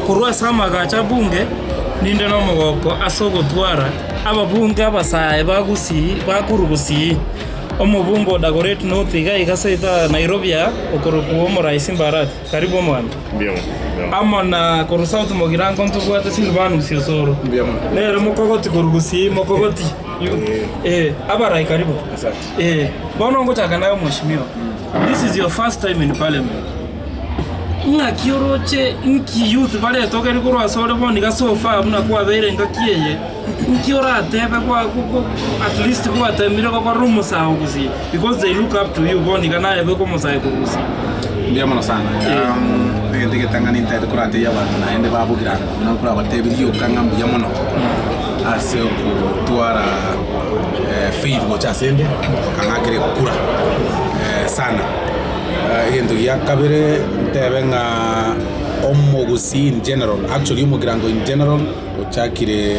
Korwa ase amagacho a bunge ninde nomogoko ase ogotwara ababunge abasae ba Gusii bakorwa Gusii. Omobunge o Dagoretti North iga iga seito Nairobi aa okorokwa Omoraisi Mbarati. Karibu omwami. Amo na korwa South Mogirango ntobwate Silvanus Osoro. Nere mokogoti korwa Gusii mokogoti. Eh, abarai karibu. Eh, bono ngochaka naye omweshimiwa. This is your first time in parliament. Ng'aki oroche nki youth baretogeri korwa asore bono iga so far buna kwabeire engaki eye, nki oratebe kwa at least gwatemire gokorera omosae o Gusii because they look up to you bono iga naye bweka omosae korwa Gusii. Mbuya mono sana. Egento egetang'ani ntaete koratebi abanto naende babogire anga buna nkorabatebi rioka ng'a mbuya mono ase okotwara faith gocha asende bakang'akera ekura sana. Egento gia kabere ntebe ng'a omogusii in general, actually omogirango in general ochakire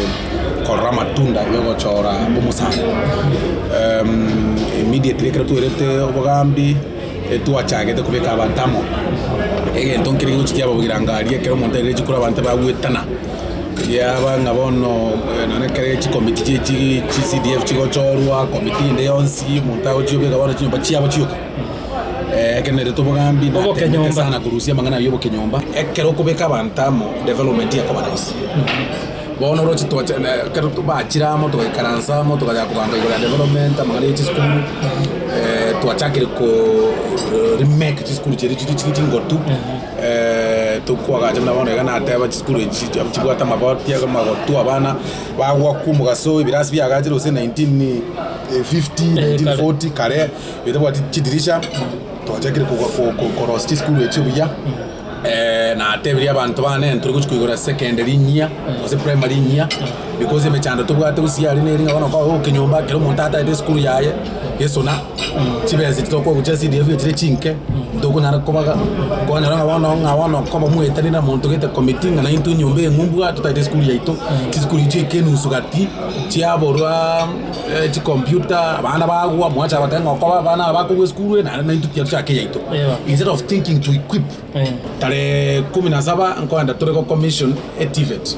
korora amatunda ya ogochora omosani. Immediately ekero twerete obogambi, etwachagete kobeka abanto amo, egento nkere gegochi kiaba bogirango aria ekero omonto airire chikura abanto bagwetana, riaba ng'a bono nonye ekere chikomiti chie chi chi CDF chigochorwa, komiti ende yonsi, omonto agochia obeka bono chinyomba chiabo chioka. Ekero nairete obogambi natemete Obokenyomba. sana korusia amang'ana ayio obokenyomba, ekero okobeka abanto amo development ekoba rahisi. Bono oroche twacha na ekero bachire amo togaikaransa amo togachaka kobanga igoro ya development, amang'ana ya chisukuru, twachakire ko remake chisukuru chiria chiri chiri chingotu, tokwagacha buna bono iga nateba chisukuru echi chibwate amabati amagotu abana bagwakwa omogaso ebirasi biagachire gose 1950, 1940 kare. Etabwati chidirisha, twachakire korosia chisukuru echio buya, natebirie abanto bane ntore gochia koigora secondary enyia, gose primary enyia, because emechando tobwate gose aria neri ng'a bono okoba enyomba ekero omonto ataete esukuru yaye, gesona, chibesa echi tokoa gochia CDF echire chinke, ntokonyara kobaga, kwanyora ng'a bono ng'a bono koba mwaetanire na monto gete committee ng'a naintwe enyomba eye ng'umbwa totaete esukuru yaito, chisukuru echio ekenusu gati, chiaborwa. Chicomputer, abana bagwa, mwacha abatebia ng'a okoba abana aba bakogwa esukuru eye naende naintwe tiga tochake eyaito. Instead of thinking to equip, tarehe kumi na saba nkoenda tore go commission e TVET,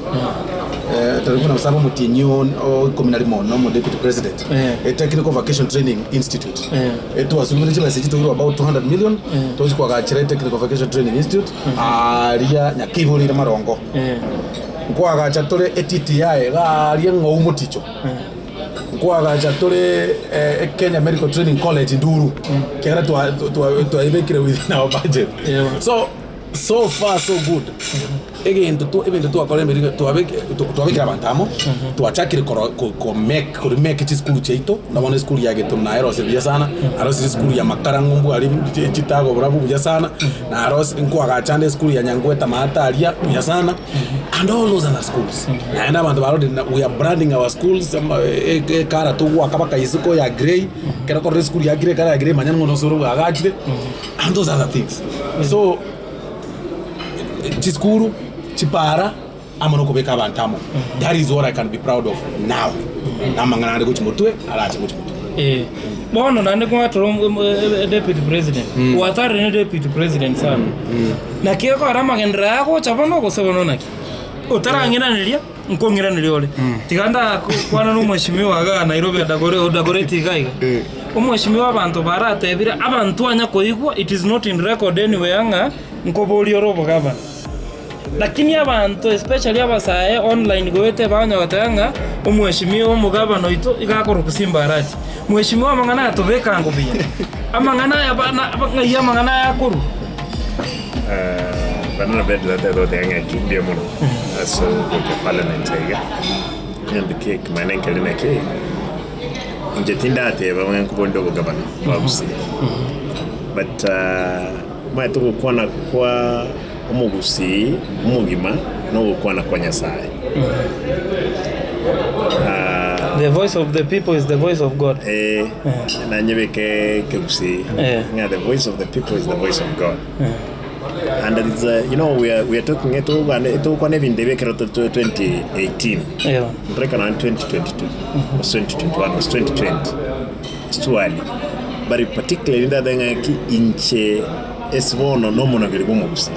tarehe kumi na saba omotienyi o ikomi na rimo na omo deputy president, e Technical Vocation Training Institute, etwasumire chibesa echi toirwe about 200 million, tochi koagachera e Technical Vocation Training Institute, aaria Nyakeiboreire Marongo. Nkoagacha tore e TTI iga aaria Ng'ou Moticho. Nkoagacha tore e Kenya Medical Training College Nduru, ekiagera twaebekire within our budget. So, so far so good. Egento to ebinto twakora emeremo twabekire abanto amo, twachakire koro ko make ko remake chisukuru chiaito, buna bono esukuru ya Githurai naerosire buya sana, narosire esukuru ya Makara ng'umbu aria chitago borabu buya sana, narosire nkoagacha ande esukuru ya Nyangweta maate aria buya sana. And all those other schools. Naende abanto barorire na we are branding our schools ama e- e- ekara togoaka baka isiko ya grey, ekero okorora esukuru ya grey ekara ya grey manya ng'a nosoro bwagachire, and those other things. So, chisukuru, chipara, amo na okobeka abanto amo, that is what I can be proud of now. Na amang'ana ande gochia motwe, arache gochia motwe. Eh, bono naende kwatora deputy president, gwatarire na deputy president sana. Naki ekore amagenderero aya agocha bono gose bono naki? Otarang'iraneria, nkong'iraneria ore. Tiga ndakwana na omweshimiwa igaa Nairobi Odagore Odagoreti iga iga. Omweshimiwa abanto baratebire abanto anya koigwa it is not in record anywhere ng'a nkoboria ore obogavana. Lakini abanto especially abasae online goeta baganya goteba ng'a omweshimiwa omogavana oito iga akorokwa Simba Arati. Mweshimiwa amang'ana aya tobeka ango buya. Amang'ana aya bana ng'ai amang'ana aya akorwa? Bana na Bedla tete goteba ng'a ki mbuya mono ase ogocha parliament iga, egento ki ekemanene nkeri naki, inche tindateba ng'a nkobonde obogabana bwa Gusii, but omanyete ogokwana kwa omogusii omogima na ogokwana kwa Nyasaye. The voice of the people is the voice of God. Eh, nanyebeke ekegusii Eh. ng'a the voice of the people is the voice of God. And it's, uh, you know, we are, we are talking etogokwana etogokwana ebinto ebi ekero to- to- 2018 Eyo. ntoreka nonye 2022 gose 2021 gose 2020 it's too early but particularly ndatebe ng'a ki inche ase bono nomonogeri bw'omogusii.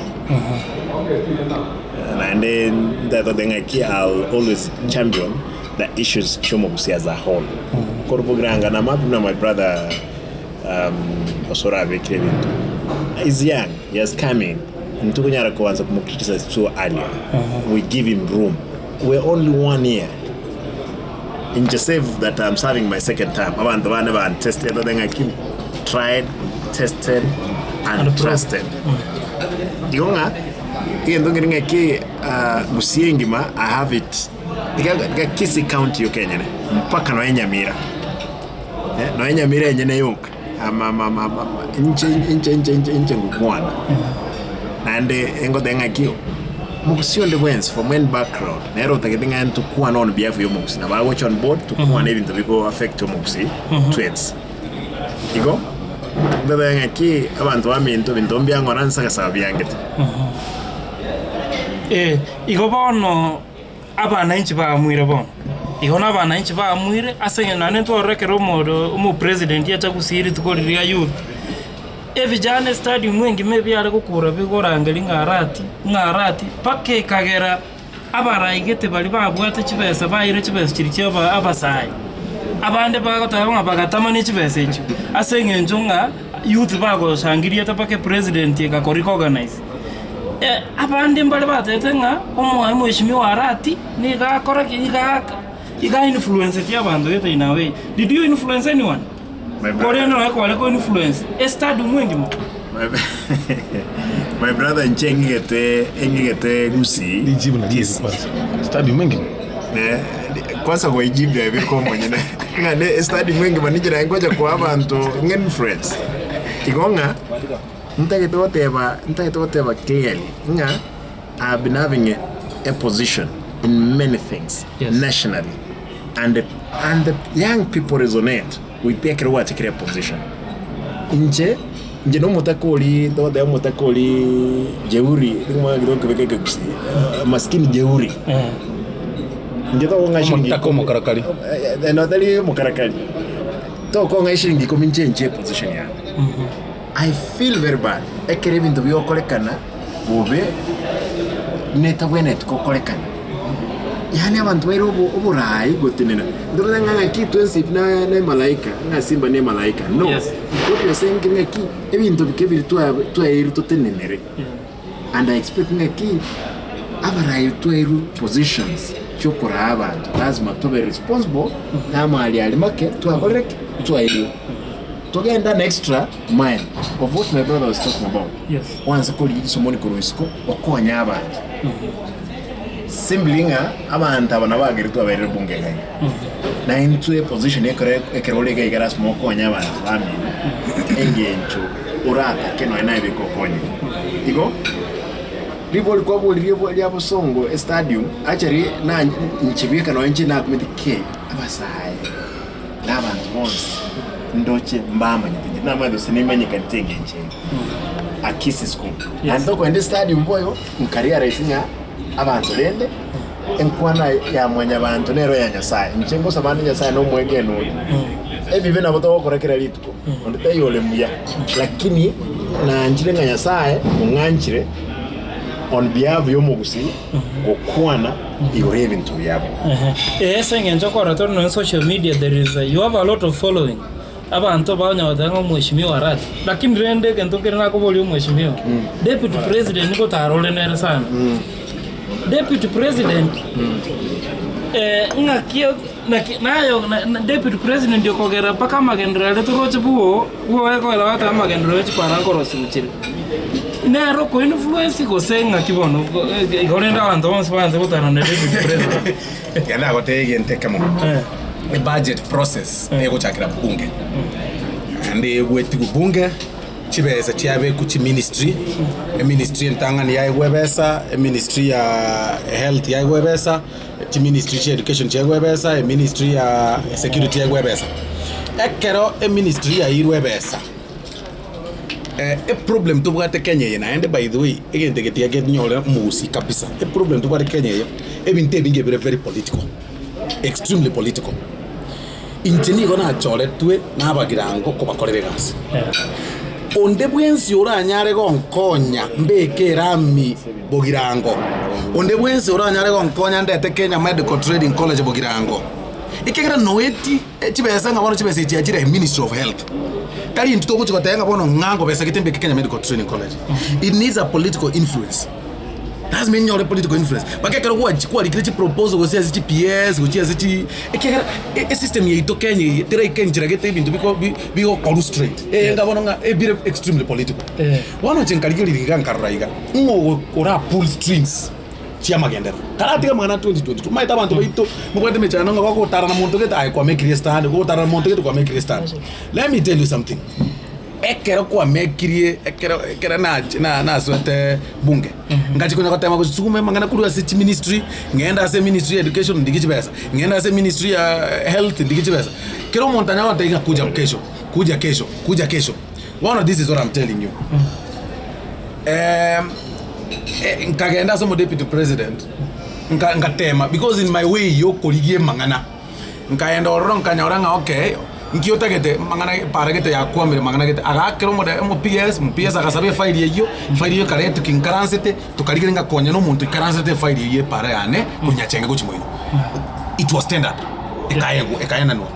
Naende ntagete goteba ng'aki I'll always champion the issues chi'omogusii as a whole. Korwa bogiranga na mabi buna my brother Osoro abekire ebinto, he's young, he has come in, ntokonyara koansa komo criticize too earlier, we give him room, we're only one year. Inche save that I'm serving my second term, abanto bane bantestete batebe ng'aki tried, tested and And trusted. Igo ng'a egento nkeri ng'aki Gusii engima I have it iga iga Kisii county yoka enyene mpaka nonya Nyamira eh, nonya Nyamira enyene yoka ama ama ama ama inche inche inche inche inche ngokwana naende engoteba ng'aki Omogusii onde bwensi from any background nere otagete ng'a ntokwane on behalf ya omogusii nabo agocha on board tokwane ebinto biko affect omogusii twensi. Igo ntotebe ng'aki abanto baminto ebinto mbiang'ora nse agasaba biangete. Eh, igo bono abananchi baamuire bono, igo na abananchi baamuire ase eng'encho naende ntwarora ekero omoro omopresident acha gusii rituko riria youth, Ebijana estadium engima ebiare gokura bigorangeria ng'a Arati, ng'a Arati, mpaka ekagera abaraigete baria babwate chibesa baire chibesa chiria chia aba abasae. Abande bagoteba ng'a bagatama ne chibesa echio, ase eng'encho ng'a youth bagosangiriete mpaka epresident egako recognize. Abande mbare batebete ng'a omoa omweshimiwa Arati nigo akora ki? Nigo aka iga influenceti abanto gete in a way. Did you influence anyone? My brother. Korende nonya kware ko influence estadium engima. My brother inche eng'igete eng'igete Gusii Rijibu na Kisii. kwanza. Stadium engima. Ne, kwanza goijibu yaye omonyene ng'a ne stadium engima ninche naye ngocha koa abanto ng'influence. Igo ng'a ntagete goteba ntagete goteba clearly ng'a I have been having a, a position in many things Yes. nationally and the, and the young people resonate with ekero gwachakire a position. Inche inche na omotaka oria togoteba omotaka oria jeuri nigo okebeka ekegusii maskini jeuri. Inche tokong'a shilingi Omotaka omokarakari. Eh, eh, no tari omokarakari. Tokong'a eshilingi ikomi inche nche position yane. I feel very bad ekero ebinto biokorekana bobe netabwenereti gokorekana. Yaani abanto baire obo oboraai gotenena. Ndorore ng'a ng'aki twensi na na emalaika, ng'a simba na emalaika. No. Yes. What we are saying ng'aki ebinto bike biri twa twaeirwe totenenere. And I expect ng'aki abarai twaeirwe positions chiokoraa abanto lazima tobe responsible na amari aria make twakorire ki? Twaeirwe. Togende an extra mile of what my brother was talking about. Yes. Oanse korigia chisomoni korwa isiko okonye abanto. Simply ng'a abanto aba nabo agerete twaberire bunge iga iga. Na intwe position ekero ekero ore iga iga lasima okonye abanto bamino engencho oratake nonya naye beka okonyeke. Igo ribori kwaboririe ria bosongo estadium actually na inche bweka nonya inche nakumeti ki abasae. na abanto bonsi ndoche mbamanyete inche namanyete gose nimanyekanete engencho eye a Kisii school. Naende tokoenda estadium boigo nkarealize ng'a abanto rende enkwana ya mwanyabanto nero ya Nyasaye. Inche ngosaba ande Nyasaye na omwegena oyo, ebibe nabo togokora kera rituko, onde taiyo ore muya, lakini nanchire ng'a Nyasaye ong'anchire on behalf ya omogusii gokwana igoro y'ebinto biabo. Eeh ase eng'encho okora tore nonya social media there is a you have a lot of following abanto bagonya goteba ng'a omweshimiwa Arati lakini rende egento nkere nakoboria omweshimiwa deputy president nigo otarore nere sana deputy president ng'aki naki naye na deputy president okogera mpaka amagenderero aria toroche bwogo bwogo ekogera gwateba amagenderero ya chipara nkorosiwa chire. Nere oko influence gose ng'aki bono igo rende abanto bonsi baanse gotara na deputy president. Tiga nagotebie egento ekemo, Eh. ebudget process egochakera bunge, naende egwetigwe bunge, chibesa chiabekwa chiministry, eministry entang'ani yaegwa ebesa, eministry ya health yaegwa ebesa, chiministry chia education chiaegwa ebesa, eministry ya security yaegwa ebesa. Ekero eministry yairwe ebesa. Eproblem tobwate Kenya eye naende by the way egento eke tiga kenyore omogusii kabisa, eproblem tobwate Kenya eye ebinto ebinge bire very political, extremely political. Inche nigo nachoretwe na abagirango kobakorera egasi. Onde bwensi oranyare gonkonya mbeke erami Bogirango, onde bwensi oranyare gonkonya ndete Kenya Medical Training College Bogirango, ekiagera noeti chibesa ng'a bono chibesa echi chiachire Ministry of Health. Tari intwe togochi goteba ng'a bono ng'a ngobesa gete mbeke Kenya Medical Training College. It needs a political influence. Lazima enyore political influence. Mpaka ekero gwachi kwarikire chiproposal gose ase chi PS gochia ase chi ekiagera esystem yaito Kenya eye teraika enchera gete ebinto biko bi bigokorwa straight. Eeh bono ng'a ebire extremely political. Bono inche nkarigereria iga nkarora iga, ng'o ogo ora pull strings chi'amagenderero? Karatiga amang'ana a 2022, omanyete abanto baito mobwate emechando ng'a bagotarana monto gete aye kwamekirie estand, gotarana monto gete kwamekirie estand. Let me tell you something, ekero kwamekirie ekero ekero nachi na nasoete bunge, ngachi konya gotema gosuguma amang'ana korwa ase chiministry, ng'ende ase eministry ya education ndigie chibesa, ng'ende ase eministry ya health ndigie chibesa. Kera omonto anyare gontebia ng'a kuja kesho, kuja kesho, kuja kesho. Bono this is what I'm telling you. Nkagenda ase omodeputy president, nka ngatema because in my way yokorigia amang'ana, nkaenda ororo nkanyora ng'a okay, nki otagete amang'ana epara gete yakwamire amang'ana gete, agaakera omode omo PS, omo PS agasaba efaili eyio, efaili eyio ekaretwa ki nkaransete, tokarigereria ngakonya na omonto oikaransete efaili eyio epara yane, konyachenge gochia moino. It was tendered, ekaegwa ekaenanwa.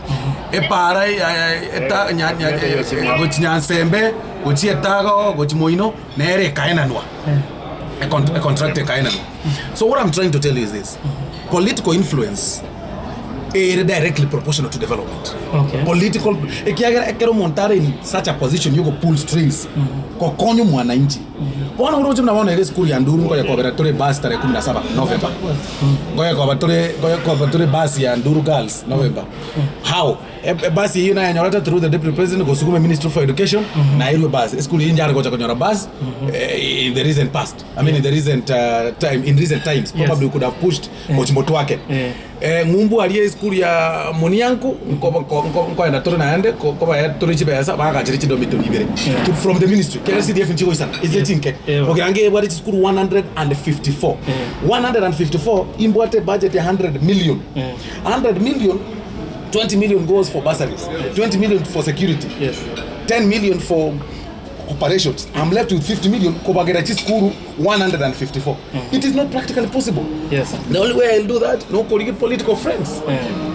Epaara eta nya nya gochia Nyansembe, gochia Etago, gochia Moino, nere ekaenanwa. Econ econtract ekaenanwa. So what I'm trying to tell you is this, political influence ere directly proportional to development. Okay. Political ekiagera ekero omonto are in such a position yogo pull strings, gokonya omwananchi. Bono oroche buna bono ere esukuru ya Nduru nkoyekobera tore ebus tarehe kumi na saba November. Nkoyekoba tore nkoyekoba tore ebus ya Nduru Girls November. How? Ebus eyio nayenyorete through the deputy president gosukuma ministry for education, nairwe ebus. Esukuru eyio njare gocha konyora bus in the recent past. I mean in the recent time, in recent times probably we could have pushed gochia motwake. Ng'umbu aria esukuru ya Monianku nkoba nko nko nkoenda tore naende ko kobaya tore chibesa bagachire chidomitory ibere to from the ministry kera CDF nchigoisana ase chinke Bogirango ebwate chisukuru 154 154 imbwate ebudget ya 100 million 100 million 20 million goes for bursaries 20 million for security 10 million for operations I'm left with 50 million kobagera chisukuru 154 it is not practically possible Yes. the only way I'll do that nokorigia political friends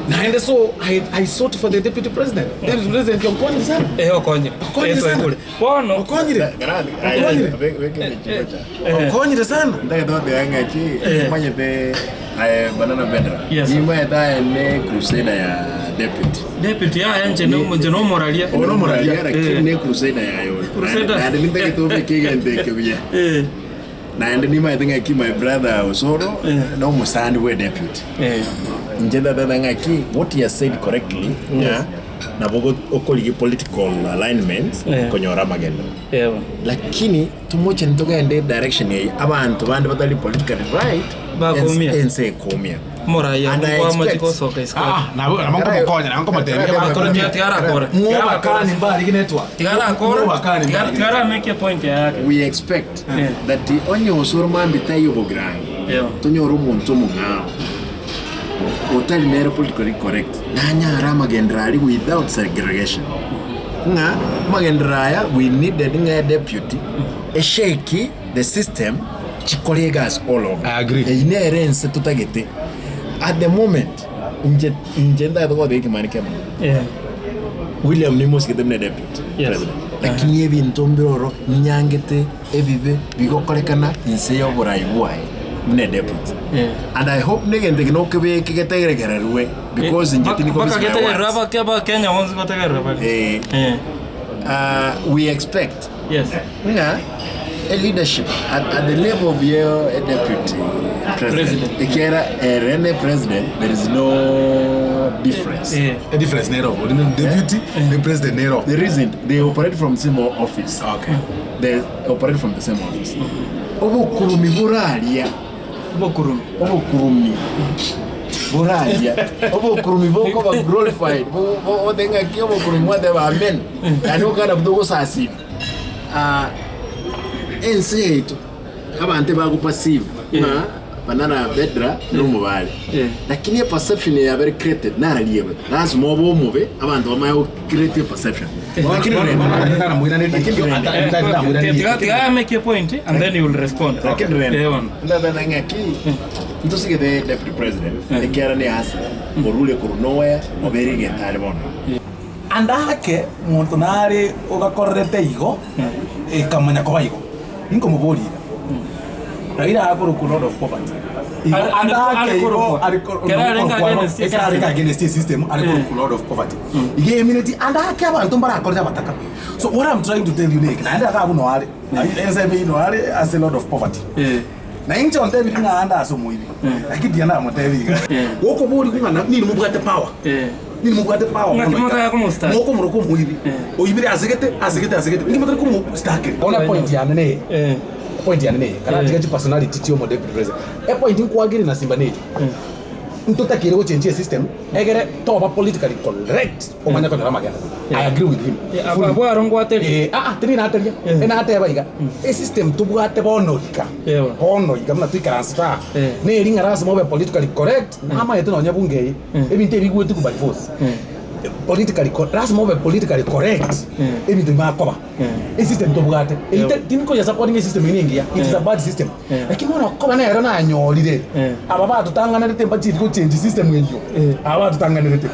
naende so I, I sought for the deputy president deputy president okonyire sana Eh, okonyire. Okonyire Eh, sana. twaigure. Bono okonyire okonyire sana manyete aye banana bendera Yes. nimanyete aye ne crusader ya deputy deputy yaya nche no nche no moraria. Ono moraria. lakini Eh. ne crusader yayo Crusader. naende nintagete obeke egento eke buya Eh. naende nimanyete ng'aki my brother Osoro Eh. na omosani bwe deputy Eh. inche ndatete ng'aki what he has said correctly ng'a nabo ogo- okorigia political alignment Eh. konyora amagendo Ewa. lakini tomoche ntogende direction eye abanto bande batari politically right Bakomia. ense ense ekomia Moraya And I kwama expect- chikosoka isiko. Ah, nabo nabo nkomokonya nabo nkomotebia Akora tigarakora. mwobakani mbarigi network Tigarakora. Mwobakani mbarigi Tigara make a point yake. we expect Yeah. that onye osoro mambi taiyo bogirango Yeah. tonyore omonto omong'ao otari nere politically correct nanyare amagenderero aria without segregation ng'a amagenderero aya we needed ng'a eduty eshake the system chikore egasi all over I agree. Eyio nere ense totagete at the moment inche inche ntagete goteba ekemani kemo Yeah. William nimosigete buna deputy Yes. president lakini ebinto mbire oro ninyangete ebibe bigokorekana inse ya oborai bwaye buna deputy Yeah. and I hope negento eke nokebeke getegeregererwe because inche tindi Mpaka kobisa my getegerera words. abake aba Kenya bonsi gotegerera bari. Eh, Eh. we expect Yes. ng'a a leadership at, at the level of your deputy president, President. ekiagera ere ne president there is no difference Eh. A difference nero ori ne deputy ne president nero there isn't they operate from the same office okay they operate from the same office obokurumi boraria Obokurumi. Obokurumi boraria obokurumi bokoba glorified bo- bo- ote ng'aki obokurumi mwateba amen yaani okana buta ogosasima Ah, ense yaito abanto ebago perceive ng'a. Banana Bedra nomobare. Lakini eperception eye yabere created nararie bobe. Lasima obe omobe abanto bamanye go create eperception. Lakini rende, lakini rende, Tiga tiga I make a point and then you will respond. lakini rende, Eh, bono. ndabana ng'aki ntosigete deputy president ekiara ne hustler orure korwa nowhere obere egento are bono. Ande ake monto nare ogakorerete igo, ekamanya koba igo. Ninkomoboria iga, Raila akorokwa Lord of Poverty. Igo Are- ande are- ake are igo korokwa. are kor- Kera arenge korokwa against ekero system. arenge against esystem are korokwa Lord of Poverty. Iga emineti ande ake abanto mbarakorere abataka. So what I'm trying to tell you neke, naende iga abwo noare, ensemo eyio noare ase Lord of Poverty. Na inche ontebirie ng'a ande ase omoibi, lakini tiga namotebia iga, gokoboria ng'a na ninwe mobwate power, ninwe mobwate power Ng'aki mono iga, motaka komostaki? mokomoroka omoibi, oibire asegete, asegete, asegete, inki motari komostakera? Bono epoint yane neye, epoint yane neye, karatiga chipersonality chia omo deputy president, epoint nkoagree na Simba neye, ntotakeire gochenjia esystem egere toba politically correct omanye konyora amagena. I agree with him fully. Abwo aro ngwateria. Eh, ah, ah, tiri nateria. Enateba iga, esystem tobwate bono iga, Ewa. bono iga buna toikaranse aa, Eh. neri ng'a lasima obe politically correct, namaete nonye bunge eye, ebinto ebi bigwetigwa by force. Politically co- lasima obe politically correct, ebinto bimakoba. Esystem tobwate, eyio te- tindi supporting esystem eye nengiya, it is a bad system. Lakini bono okoba nero nanyorire, aba batotang'anerete mbachiri gochange system eyio, aba batotang'anerete.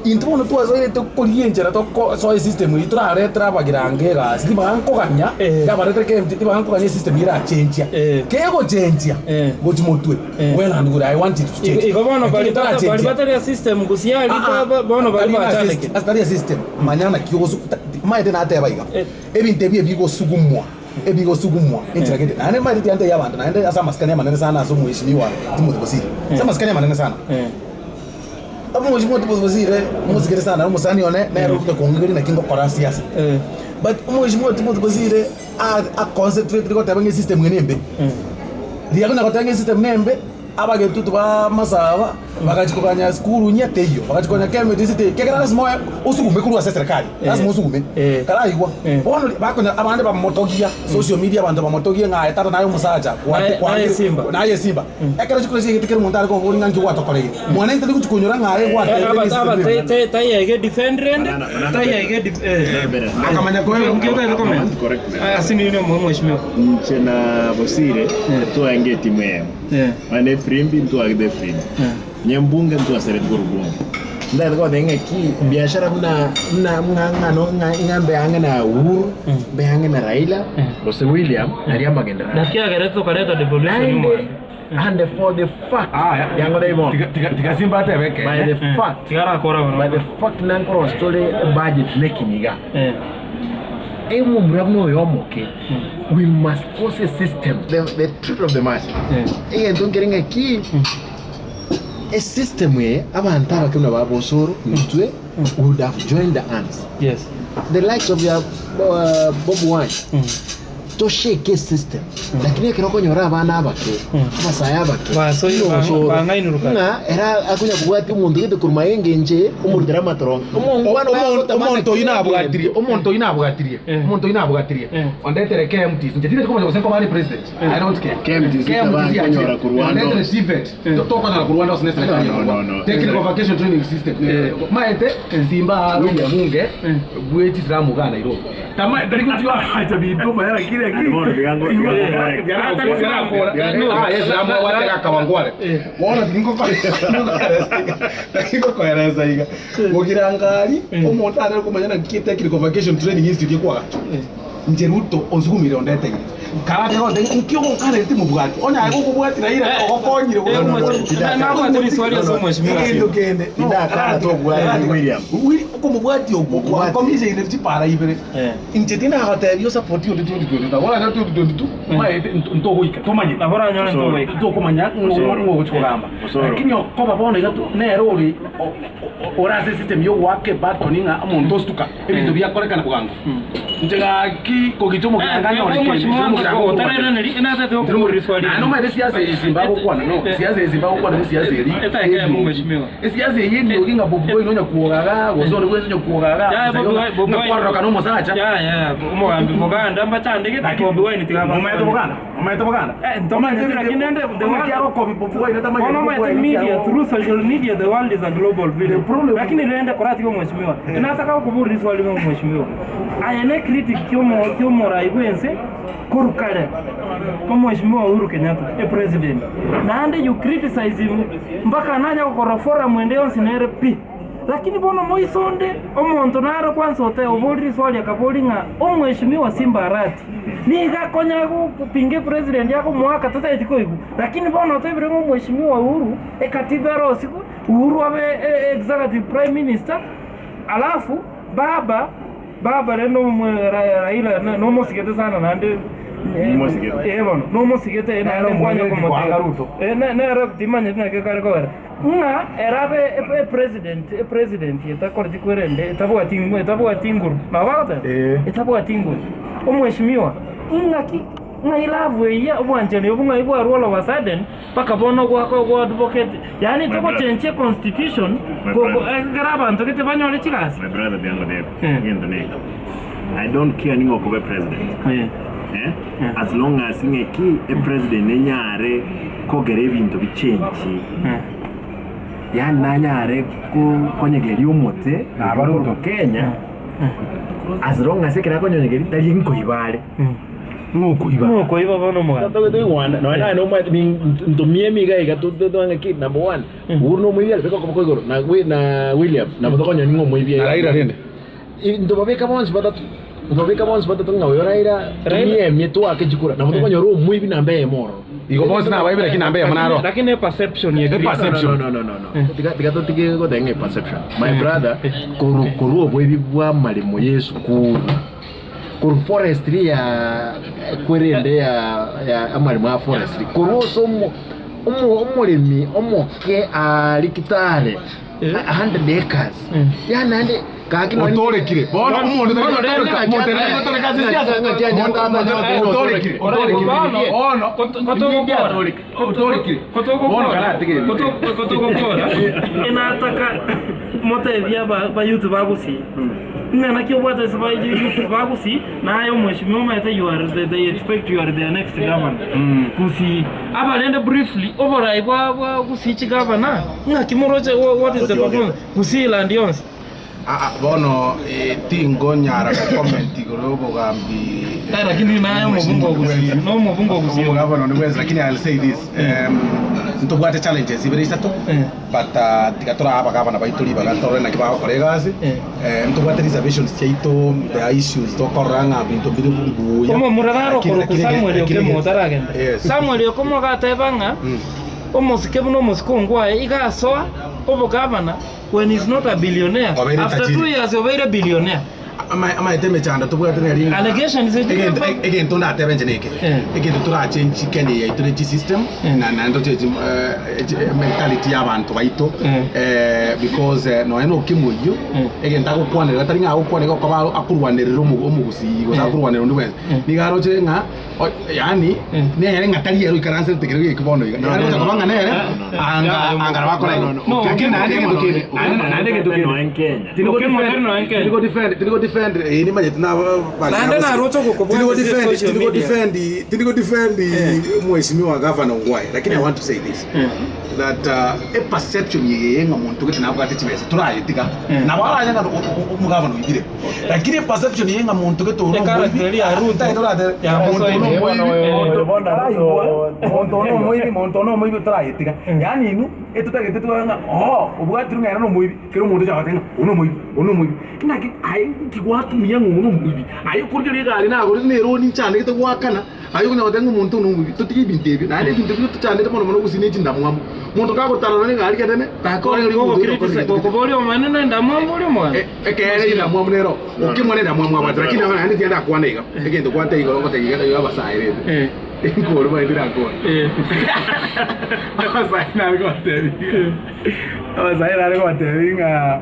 Intwe bono twasoete korigia enchera tokosoa esystem eyio toraretere abagirango egasi, ribaga nkoganya yabaretere KMTC, ribaga nkoganya esystem eyio erachenchia. Kegochenchia gochia motwe, well and good, I want it to change. Igo bono Lakini bari bata- bari etarachenchia, batari esystem gose yari Ah, ah, ba- bono bari tari na bachandekire. syst- tari esystem, manya naki ogosu- ta- maete nateba iga, ebinto ebi ebigosugumwa ebigosugumwa enchera gete, naende maete tiantebia abanto naende ase amasikani amanene sana ase omweshimiwa Timothy Bosire, ase amasikani amanene sana. Omweshimiwa Timothy Bosire mosigere sana omosani one nere orute kong'egeria naki ngokora siasa. But omweshimiwa Timothy Bosire a aconcentrate goteba ng'a esystem eye nembe. Riria akonya goteba ng'a esystem nembe, abagetutu ba masaba bagachia koganya sukuru nya teiyo, bagachia koganya KMTC teiyo, ekiagera lasima oe osugume korwa ase eserekari, lasima osugume. Karaigwa, bono bakonya abande bamotogia social media abanto bamotogie ng'a aye tata naye omosacha, Naye- naye Simba. naye Simba. Ekero chikura chiaigete kera omonto are koboria ng'a nki gwatokoreire. Mwana intari gochia konyora ng'a aye gwatebire Aba esystem aba eye. tai- tai- taiyaige defend rende, taiyaige def- eh. Akamanya koe- Nki otagete comment? Ah, ase nini omoe mheshimiwa? Inche na Bosire twaenge etimu eyemo. Mane efirimbi ntwagete efirimbi. Onye mbunge ntwasereti korwa bunge. Ndagete goteba ng'aki biashara buna buna ng'a ng'a no ng'a ng'a mbe ang'e na Uhuru, mbe ang'e na Raila, gose William, aria amagenderero. Naki agerete tokareta devolution Naende omwando. and for the fact yango bono. Tiga Simba atebe By ekeene. the fact, Tiga arakora bono. by the fact nankorosia tore ebudget making iga. Omomura buna oyo omoke, we must force a system. The, the truth of the matter, egento nkere ng'a ki, esystem eye, abanto abake buna ba Bosoro, intwe, we would have joined the hands. Yes. The likes of your Bob Wine, toshake esystem. Lakini ekero okonyora abana abake, abasae abake, Basoi- buna Osoro, bang'ainuruka. ng'a era akonya kobwatia omonto gete korwa maenga enche, omorutera amatorongo. Omongwana oye agotamana Omonto oyio kera nabwatirie, egento. omonto oyio nabwatirie, omonto oyio nabwatirie. Ondetere KMTC. Inche tindeti komanya gose nkoba are president. I don't care. KMTC KMTC tabankonyora achire. korwa ande Ondetere onsi. TVET. Tokonyora korwa ande onsi ne serikali No, no, ekorwa. no, no. Technical Vocational Training System. Maete Simba aro omobunge bwe chisiramu iga Nairobi. Tama tari gotiga acha binto maya lakini Ande bono bigango- bigango- Bono iga gogira ngari omonto arare komanya naki technical vocational training institute ekwagachwa inche Ruto onsugumire ondeteire karake goteba nki ogokarete mobwati onye aye gokobwati Raila ogokonyire Eh, nabwate riswali ase omweshimiwa egento kende no, Tindakana tobwati William. William okomobwati okwo Mobwati. kwakomiseine chipara ibere Inche tindagotebia osapoti onde 2022 nabo oranyore 2022 maete ntogoika tomanyeti Nabo oranyore ntogoika. tokomanya Osoro. ng'o ogochi kogamba Osoro. lakini okoba bono iga nere ore ore ase esystem ya ogoaka ebatoni ng'a omonto ostuka ebinto biakorekana bwango. Inche gaki Tindi kogicha omogirango anyore kende, ntiri omogirango okorwa kende. Naende omanyete esiasa eye Simba agokwana no, esiasa eye Simba agokwana nesiasa eria eriogi. Esiasa eye eriogi ng'a Bobi Wine onya kwoga igaa, gose onde bwensi onya kwoga igaa, ng'a kwaroroka na omosacha. Omogambi Boganda mbachandegete Bobi Wine tiga Omanyete Boganda? Omanyete Boganda? Ntomanyete lakini rende the world Agokobi Bobi Wine atamanyeti Bono Bobi omanyete Wine media kiago. through social media the world is a global village. The problem- Lakini rende koratiga omweshimiwa nataka gokoboria riswali rimo omweshimiwa aye ne critic kiomo kiomorai bwense korwa kare omweshimiwa Uhuru Kenyatta e president naende you criticize him mpaka nanya gokora forum ende yonsi nere pi. Lakini bono moiso onde, omonto nare kwansa ote oborire riswali akabori ng'a omweshimiwa Simba Arati nigo akonya gopinga epresident akomoaka totageti koigwa. Lakini bono otebire ng'a omweshimiwa Uhuru ekatiba ere osigwe, Uhuru abe executive prime minister alafu baba Baba rende omwe Raila nomosigete sana naende Nimosigete. eh bono nomosigete Nere naende nkwanya omwenereti komotebia. koanga Ruto. Eh, nere timanyeti naki kare kobera ng'a ere abe epresident epresident etakoreti kwerende etabwati etabwati nguru nabo bagoteba Eh. etabwati nguru omweshimiwa ing'aki ng'a love eyia obwanchani obwo ng'ai bwarwa all of a sudden Mpaka bono goaka ogo advocate, yaani My togochenchia constitution My go- go- brother. ekero abanto gete banyore chigasi. My brother biango debe Eh. egento neke I don't care ning'o okoba president Eh. eh? Eh. As long as ng'eki epresident nenyare kogera ebinto bichenchi Eh. yaani nanyare ko- konyegeria omote Naba Ruto. Kenya as long as ekero akonyegeria tari nkoiba are Ng'okoiba. Ng'okoiba bono omoganda. Totagete koigwana nonya naye nomanyete ntomie emiga iga twange ki number one Uhuru nomoibi are beka okoboko igoro na na William nabo tokonyora ning'o omoibi Na Raila rende. Ntobabeka bonsi batato ntobabeka bonsi batato ng'a oyo Raila tomiemie toake chikura nabo tokonyora omoibi namba eyemo ororo. Igo bonsi nabaibire lakini namba eyemo naro. Lakini e perception ye E perception. No, no, no, no, no. Tiga tiga totige goteba ng'a e perception. My brother, koru korwa oboibi bwa amaremo ya esukuru. Korwa forestry ya kwerende ya ya amaremo a forestry korwa ase omo omo omoremi omoke aria Kitale a hundred acres yaani naende gaki nonye Otorekire. Bono omonto tari gotoreka, omonto tari gotoreka ase siasa. Omonto otorekire, otorekire. Bono otorekire. Bono karatige ebi. Kotogokora enataka motebie aba bayouth ba Gusii Ng'a naki obwate ase ba youth ba Gusii, na aye omweshimiwa omanyete you are the, they expect you are their next governor. Gusii. Aba rende briefly, oborai bwa bwa Gusii chigavana, ng'aki moroche wha- what is the performance? Gusii land yonsi. Aa, bono eh, tingonyara gocomment igoro y'obogambi Eh, lakini naye omobunge o Gusii, na omobunge o Gusii. omogavana onde bwensi lakini I'll say this um, ntobwate challenges ibere isato Eh. But tiga torae abagavana baito ribaga torore naki bagokora egasi. Ntobwate reservations chiaito, there are issues tokorora ng'a binto mbire buya. Omomura naro Lakini- okorokwa lakini- Samuel lakini- Okemo otaragenda. Yes. Samuel Okemo agateba ng'a omosike buna omosike ongwae iga asoa obogavana when he's not a billionaire. Obeire After tajiri. 2 years obeire billionaire. Ama- Amaete emechando tobwate neri ng'a Allegations echi egento nabo- egento ndatebe inche neke Eh. egento torachenchi Kenya eye yaito ne chisystem Eh. na naende tochenchi eh, mentality ya abanto baito Eh. eh, because eh, nonya na okimwa oyio Eh. egento agokwanerera tari ng'a agokwanera okoba akorwanerera omo- omogusii gose Eh. akorwanerera onde bwensi Eh. nigo aroche ng'a o- yaani Eh. nere ng'a tari ere oikaranserete kero geke bono iga No, Yare no, gocha no. koba ng'a nere anga anga nabo akora igo No, no, no. Lakini naende egento kende naende naende egento kende Noe Kenya. Tinigo Okemo defend- tari noe Kenya. tinigo defend- tinigo defend eh, nimanyete na Naende naroche ogokobwata Tinigo ase defend- social tinigo media. defend- tinigo defend mheshimiwa governor Ongwae lakini I want to say this that a perception yeye ng'a monto gete nabwate chibesa torayetiga nabo aranye ng'a omogavana oibire lakini perception yeye ng'a monto gete ore Echaracter omoibi ya Ruto tari torate ya monto Musoini. ono omoibi Eh. monto ono omoibi monto ono omoibi torayetiga yaani inwe etotagete twabe ng'a oo obwatire ng'a ere nomoibi Kera omonto ocha goteba ng'a oyo nomoibi, oyo nomoibi, naki aye nki gwatumia ng'a oyo nomoibi? Aye okorigereria egari nagorete na eroni nchandegete goakana, aye okonya goteba ng'a omonto oyo nomoibi. Totige ebinto ebio, naende ebinto ebio tochandete mono mono gose ne chindamwamu. Monto kagotarora na egari genene, takorengereria omonto oyo okorire egento gete. Gokoboria omonene na endamwamu oria omoganda. Ekeene endamwamu nero, okemwa na endamwamu abwate, lakini nabo naende tiga ndakwane iga, egento gwateba igoro ngotebia iga naigo abasae rende, nkore baye ndirakore. Abasae nare kobatebia. Abasae nare kobatebia ng'a.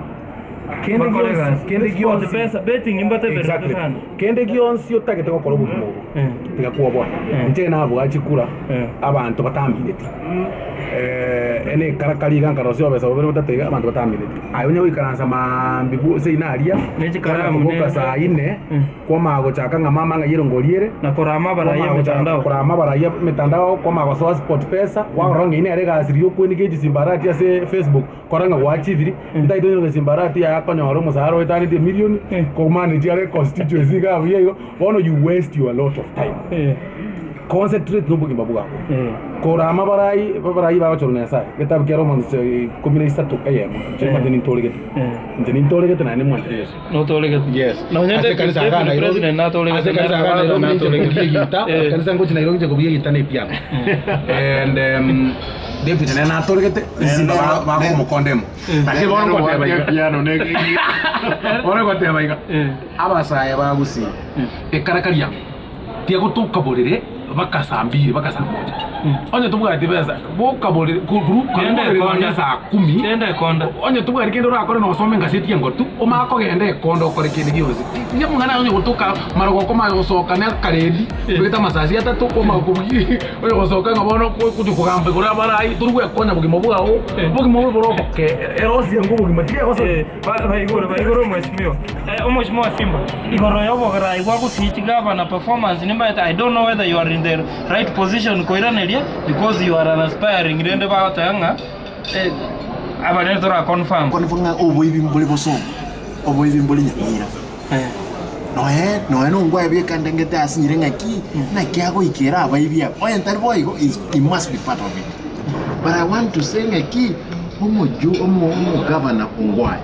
Kende Bakore gionsi, egasi. kende Sport gionsi. pesa, betting mbateberete Exactly. sana. Kende gionsi otagete gokora obogima obo, Eh. tiga kwoboa. Eh. Inche nabua chikura, Eh. abanto batamineti. Eh, ene ekarakari iga nkarosia obesa bobere botato iga, abanto batamineti. Aye onye goikaransa maambia bwo ase ina aria, Ne chikaramu konya koboka ne- saa ine, Mm. kwamanya gochaka ng'a mama ng'ai erongori ere, Na korama abarai kwamanya gochaka emetandao. korama abarai emetandao, kwamanya gosoa sport pesa, kwarora ng'a eyio nere egasi riria okweneka echisimbarati ase facebook. Kora ng'a gwachiviri, ntaete onye gesimbarati yaye akonyora omosara oetaneti emilioni, komanage are constituency iga buya igo, bono you waste your lot of time. Concentrate na obogima bwabo. Korama abarai, abarai bagochorwa na Nyasaye, egetabu kia Romans 13 eyemo, inche nimanyete nintoregete, inche nintoregete naende nimwanchete Yeso. Notoregete. Yes. Nonya Ase Deputy- ekanisa iga Deputy Nairobi, President natoregete, ase ekanisa iga nere Nairobi ninche natoregete. nkobugia egita, ekanisa ngochi Nairobi ninche nkobugia egita na epiano. And um, Deputy nere natoregete, Simba ba- bakomokondemu. Lakini bono ngoteba iga. Bono ngoteba iga. Abasae ba Gusii, ekaraka riabo tiagotoka borere bakasambire bakasambocha. Onye tobwati besa, boka borere korwa Genda korwa borere ekonda. nonya saa kumi. Genda ekonda. Onye tobwati kende orakore nosome engaseti engotu, omanye kogenda ekonda okore kende gionsi. Tiga amang'ana aya onye gotoka marogoka omanye gosoka na akaredi, obegete amasasi atato, omanye kobugia onye gosoka ng'a bono ogochia kogamba igoro y'abarai, tori gwekonya bogima bwao, obogima obo bore oboke, erosia ng'a obogima tigegosoka. Baigure, baigure omweshimiwa. Omweshimiwa Simba, igoro y'oborai bwa gusii chigavana performance nimbaete I don't know whether you are in the right position koiraneria because you are an aspiring rende bagoteba ng'a aba rende tora confirm. Confirm ng'a oboibi mbore bosongo, oboibi mbore nyamira. Noe noe nongwae bweka ndengete asinyire ng'aki, naki agoikera abaibi aba. Onye tari boigo is he must be part of it. But I want to say ng'aki, omoju omo omogavana ongwae,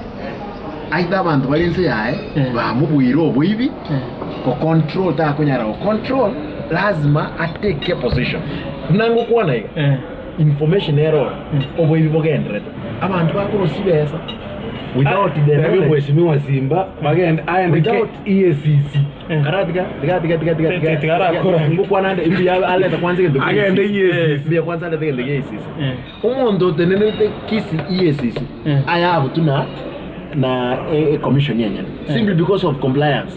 aite abanto bare inse yaye, bamobuire oboibi, go control takonyara go control, lazima atake a position. Buna ngokwana iga. Information ere oro, oboibi bogenderete, abanto bakorwa chibesa without the Tebia knowledge. Mheshimiwa Simba bagende aende Without- EACC. Kara tiga tiga tiga tiga tiga tiga Tiga arakora. ngokwana nde mbuya aleta kwanza egento kia Agende EACC. EACC. Mbuya kwanza alete egento kia EACC. Omonto otenenerete Kisii EACC aya abutwe na na e commission enyene simply because of compliance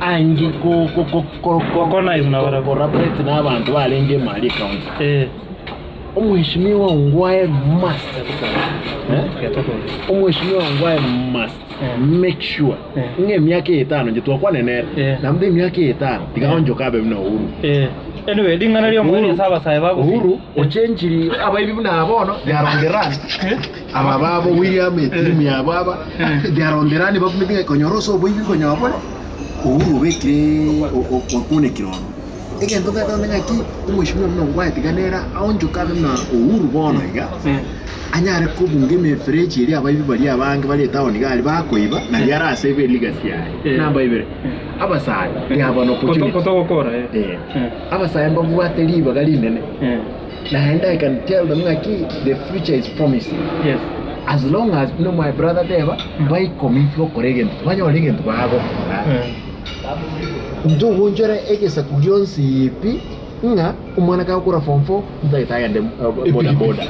ange ko ko ko ko ko Kokonaive na barabwo. corroborate na abanto barenge emari ecounty. Omweshimiwa Ongwae must eh? Omweshimiwa Ongwae must make sure ng'a emiaka eye etano inche twakwane nere Eh. naende emiaka eye etano tiga aonchoke abe buna Uhuru. Eh. Anyway, ring'ana ri'omoerio ase abasae ba Gusii. Uhuru ochenchiri abaibi buna aba bono they are on the run aba babo William etimu yabo aba they are on the run bakumete ng'a konyora ase oboibi konyora bore Uhuru obekire okunekire ororo. Egento ngatebe ng'aki, omweshimiwa buna Ongwae tiga nere aonchoke abe buna Uhuru bono iga, anyare kobunga emefereji eria abaibi baria abange bare etown iga aria bakoiba, nario arasave elegacy yaye. Namba ibere, abasae they have an opportunity. Kotogokora, eh. Eh. Abasae mbabwate ribaga rinene, naende I can tell them ng'aki the future is promising. Yes. As long as buna my brother ateba, baicommit gokora egento, banyore egento bagokora. Ntogonchora egesaku gionsi pi ng'a omwana kagokora form four ntagete agende boda boda.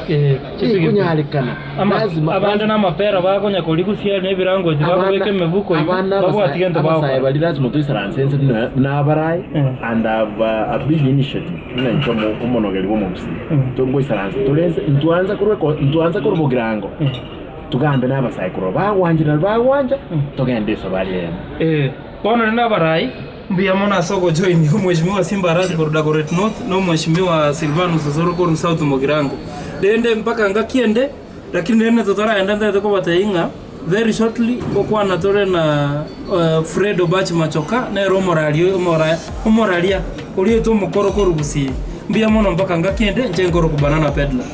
Tikonyarekana. Lazima Abande namapera bakonya korigusia na ebirangweti bakobeka emebuko ime abana babwati gento abasae bagokora. baria lazima toisaranse ense buna buna abarai and have a big initiative buna inche omo- omonogeri bwa omogusii tongoisaransa tore ense ntwansa korwa eko ntwansa korwa bogirango Togambe nabasae korwa bagwancha na bagwancha, togende esabari eyemo. Ee, bono rende abarai, mbuya mono ase ogojoinia Omweshimiwa Simba Arati korwa Dagoret North na Omweshimiwa Silvanus Osoro korwa South Mugirango. Rende mpaka ngaki ende, lakini rende totaragenda ntagete kobatebia ng'a very shortly ngokwana tore na Fred Obach Machoka nere omorari omora omoraria oria oito omokoro korwa Gusii. Mbuya mono mpaka ngaki ende, inche nkorokwa Banana Peddler.